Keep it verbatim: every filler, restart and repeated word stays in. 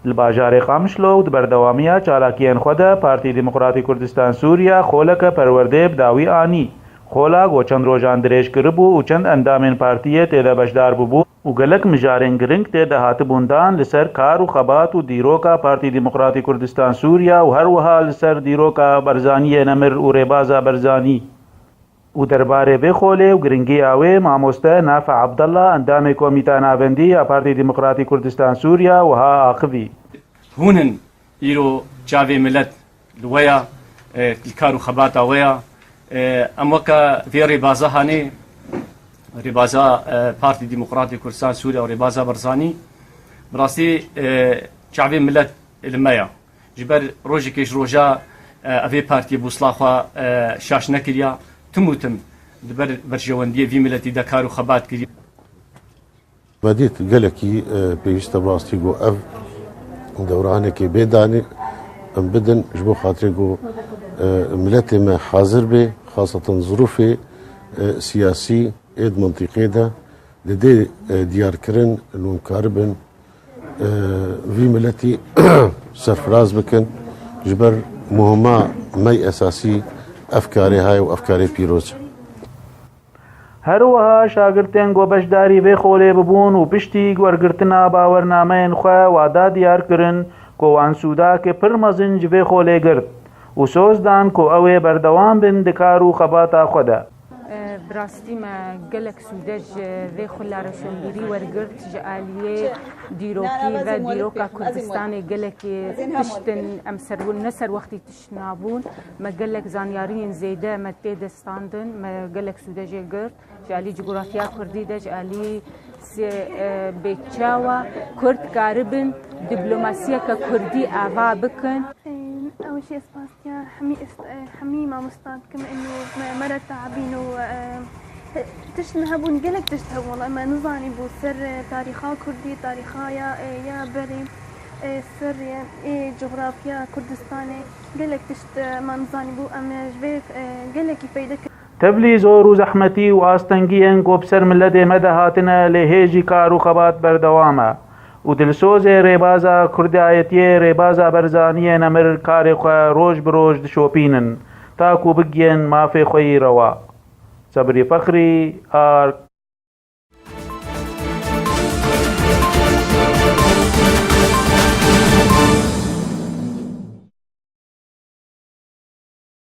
Li bajarê Qamişlo û di berdewamiya çalakiyên xwe de Partî Demokratî Kurdistan Sûriya xoleke perwerdê bi dawî anî. Xola ku çend rojan dirêj kiribû û çend endamên partiyê tê de beşdar bûbûn û gelek mijarên giring tê de hatibûn dan li ser kar û xebat û dîroka Partî Demokratî Kurdistan Sûriya û her wiha li ser dîroka Barzaniyê Nemir û rêbaza Barzanî. Û derbarê vê xolê û giringiya wê mamoste Nafe Abdallah, endamê Komîta Navendî ya Partî Demokratî Kurdistan Sûriya, wiha axivî. Hûn in îro çavê milet li we ya, e, li kar û xebata we ya. E, em weke vê rêbaza hanê, rêbaza, e, Partî Demokratî Kurdistan Sûriya û rêbaza Barzanî, bi rastî, e, çavê milet li me ya. Ji ber rojekê ji roja, e, evê partiyê bûsla xwe, e, şaş nekiriya, tim û tim di ber berjewendiyê vî miletî de kar û xebat kiriye. Me dît gelekî, e, pêwîst e bi rastî ku ev dewra hinekê bê danê em bidin ji bo xatirê ku, e, miletê me hazir bê, xaseten zirûfê, e, siyasî ê di mintîqê de didê, e, diyarkirin, li hûn karibin, e, vî miletî serfiraz bikin, ji ber muhima me esasî ev karê haye û ev karê pîroz e. Her wiha şagirtên ku beşdarî vê xolê bibûn û piştî wergirtina bawernameyên xwe wada diyar kirin ku wan sûdake pir mezin ji vê xolê girt û soz dan ku ew ê berdewam bin di kar û xebata xwe de. E, bi rastî me gelek sûde ji vê xula roşenbîrî wergirt, ji aliyê dîrokî ve dîroka Kurdistanê gelekê tişt in, em ser, ne ser wextî tişt nabûn. Me gelek zanyariyên zêde me tê de standin, me gelek sûde jê girt. Ji alî cugurafya kurdî de, ji alî se-, e, bê çawa kurd karibin diplomasiyeke kurdî ava bikin. Ew jî ez spas diya hemî est-, e, hemî mamosta dikim ino me, me re tabîn û, e, tişt hebûn, gelek tişt hebûn. Wela me nizanîbû ser, e, tarîxa kurdî, tarîxa ya, e, ya berê, e, ser, e, ê cografya Kurdistanê gelek tişt, e, me nizanîbû. Em, e, ji vê, e, gelekî feyde kirin. Tevlî zor û zehmetî û astengiyên ku bi ser miletê me de hatine, lê hê jî kar û xebat berdewam e û dilsozê rêbaza kurdayetiyê, rêbaza Berzaniyê Nemir karê xwe roj bi roj dişopînin, ta ku bigiyên mafê xwe yî rewa. Sebrî Fexrî, Ark.